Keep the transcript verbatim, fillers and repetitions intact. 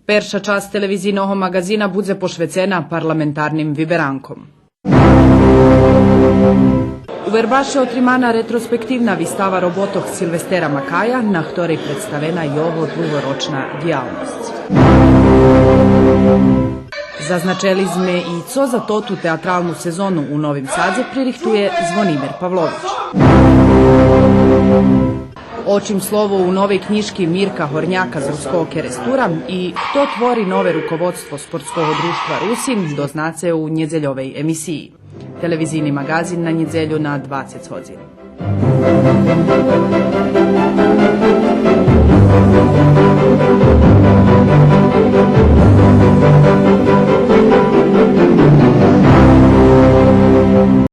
Перша часц телевизийного маґазина будзе пошвецена парламентарним виберанком. У Вербаше отримана ретроспективна вистава роботох Силвестера Макая, на хторей представена його длугорочна дїялносц. Зазначели зме и цо за тоту театралну сезону у Новим Садзе пририхтує Звонимир Павлович. О чим слово у новей кнїжки Мирка Горняка з Руского Керестура и хто твори нове руководство Спортского дружтва Руси, дознаце у нєдзельовей емисиї. Телевизийни маґазин на нєдзелю на двацец годзин.